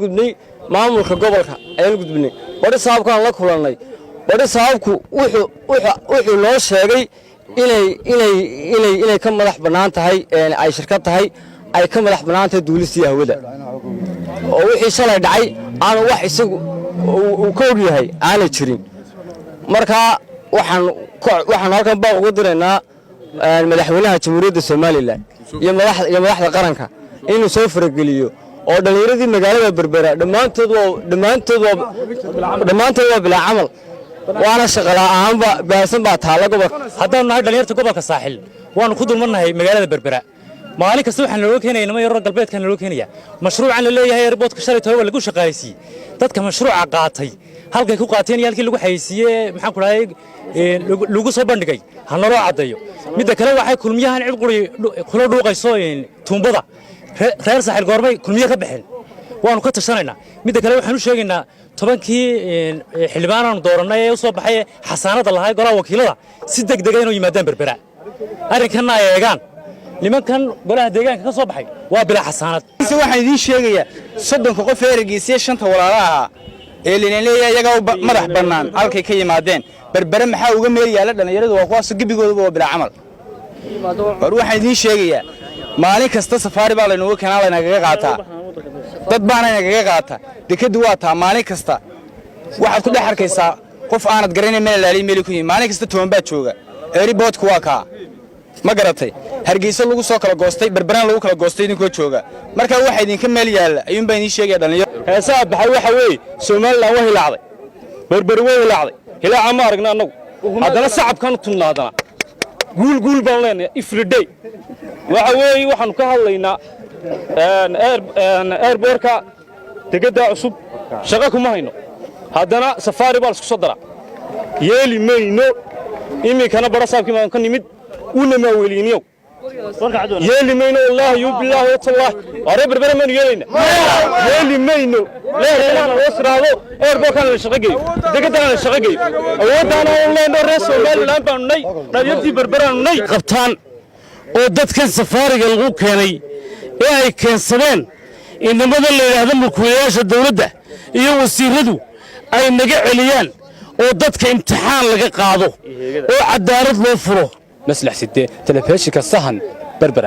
Gudbnay maamulka gobolka ayaan gudbinay. Badhasaabkaan la kulannay. Badhasaabku wuxuu noo sheegay inay ka madax bannaan tahay, ay shirkad tahay, ay ka madax bannaan tahay duulistii hawada, oo wixii shalay dhacay aanu wax isagu uu ka og yahay aanay jirin. Marka waxaan halkan baaq uga diraynaa madaxweynaha Jamhuuriyadda Somaliland iyo madaxda qaranka inuu soo farageliyo, oo dhallinyaradii magaalada Berbera dhammaantood waa bilaa camal, waana shaqola'aanba baahsan baa taalla gobolka. Haddaanu nahay dhallinyarta gobolka Saaxil, waannu ku dulmannahay magaalada Berbera. Maalin kasta waxaa naloo keenaya nimo yaroo galbeedka naloo keenaya. Mashruucan la leeyahay airportka shalay toba waa lagu shaqaalaysiiyey. Dadka mashruuca qaatay halkay ku qaateen iyo halkii lagu xayeysiiyey, maxaan ku dhahay, lagu soo bandhigay, ha naloo caddeeyo. Midda kale, waxay Kulmiyahan cid quri kula dhuuqayso tuumbada. Reer Saaxil goormay Kulmiye ka baxeen? Waanu ka tashanaynaa. Midda kale, waxaan u sheegaynaa 10kii xildhibaanaanu doorannay ee u soo baxay xasaanadda lahaa golaha wakiilada si deg dega inuu yimaadaan Berbera, arrinkanna ay eegaan. Nimankan golaha deegaanka ka soo baxay waa bilaa xasaanad. Waxaan idiin sheegayaa 30ka qof ee Hargeysiya, shanta walaala ahaa ee linin leeyahay, iyagaa madax bannaan halkay ka yimaadeen. Berbere maxaa uga meel yaalla? Dhallinyaradu waa kuwaas, gebigoodaba waa bilaa camal. War waxaan idiin sheegayaa, maalin kasta safaari baa laynuga keenaa, laynagaga qaataa, dad baana inagaga qaata. Dekaddu waa taa. Maalin kasta waxaad ku dhex arkaysaa qof aanad garanayn meel laaliy meel ku yimi. Maalin kasta 10 baa jooga. Airportku waa kaa, ma garatay? Hargeysa lagu soo kala goostay, Berberaan lagu kala goostay, idinkoo jooga. Marka waxa idinka meel yaalla ayuunbaa idiin sheegaya, dhalinyaro. Heesaha baxay waxa weeye: Somaliland waa hilaacday, Berberi way hilaacday. Hilaaca ma aragna annagu, haddana sacabkaanu tunnaa, haddana guul guul baan leenahay everyday. Waxa weeye, waxaannu ka hadlaynaa airportka, dekeddaa cusub. Shaqo kuma hayno, haddana safaari baa laisku soo daraa. Yeeli mayno. Iminkana badhasaabkii baan ka nimid, uuna maaweeliyiniyow. Yeeli mayno, wallaahi yu bilaahi watallaahi. Aree Berbere maynu yeelayna? Yeeli mayno. Leerkanaana loo siraado, airportkana la shaqo geeyo, dekeddana la shaqo geeyo. Awooddaana u leenno. Reer Somaliland baanu nay, dhalinyartii Berberaanu nay. Qabtaan oo dadkan safaariga lagu keenay ee ay keensadeen inamada la yidhaahdo mulkiilayaasha dawladda iyo wasiiradu ay naga celiyaan, oo dadka imtixaan laga qaado oo cadaalad loo furo. Maslax Side, telefishinka Sahan, Berbera.